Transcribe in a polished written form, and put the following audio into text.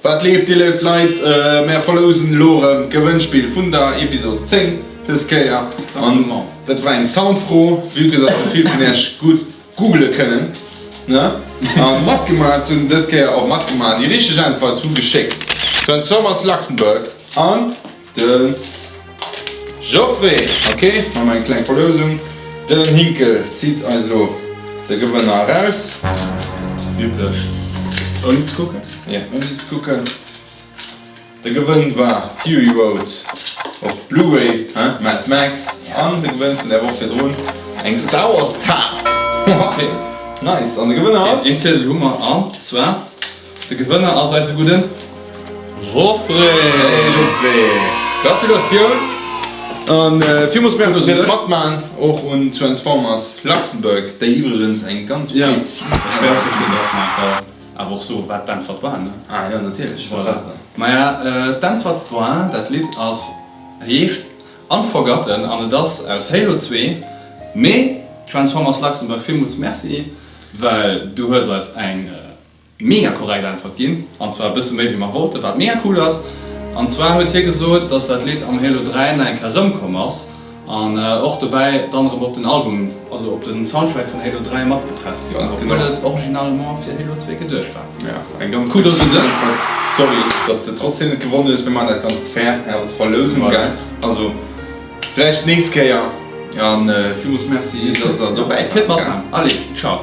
Wat leeft, dir léif Leit? Mär verlousen elo erëm d'Gewënnspill vun der Episode 10 dës Kéier. An dat war eng Soundfro, vue que dass esou vill vun iech gutt googele kënnen, ne? A matgemaach hunn dës Kéier och matgemaach an déi richteg Äntwert hu geschéckt Transformers Luxembourg an de Geoffrey. Ok, maache mer eng kleng Verlousung. Den Hinkel zitt eis elo de Gewënner eraus. Üblech ouni ze kucken. Jo, ouni ze kucken. De Gewënn war Fury Road op Blu-ray, hein, Mad Max. An de Gewënn vun der Woch virdrun, eng Star Wars Taass. Ok, nice. An de Gewënner ass? Een Ziedel hu mer, an zwar. De Gewënner ass eise gudden Geoffrey! Hey Geoffrey! Gratulatioun an villmools Merci fir d'Matman, och un Transformers Luxembourg, déi iwwregens eng ganz präzis Äntwert. Ech wär dofir, dass mer awer och soen, wat d'Äntwert war, ne? Ah jo, natierlech. Wat war se dann? Maja, d'Äntwert war, dat Lidd ass, heescht Unforgotten an et ass aus Halo 2. Mee Transformers Luxembourg, villmools Merci, well du hues eis eng Mega korrekt Äntwert ginn, an zwar e bësse méi wéi mer wollten, wat mega cool ass. An zwar huet hie gesot, dass dat Lidd am Halo 3 nach eng Kéier erëmkomm ass an och dobäi dann erëm op den Album, also op den Soundtrack vun Halo 3 matgepresst gi war, obwuel et originalement fir Halo 2 geduecht war. Ja, eng ganz Kudos un dech! Sorry, dass de trotzdem net gewonnen hues, mir maachen dat Ganzt fair, als Verlousung, gell? Also vläicht nächst Kéier, an villmools Merci, dass der dobäi waart, gell? Allez, ciao!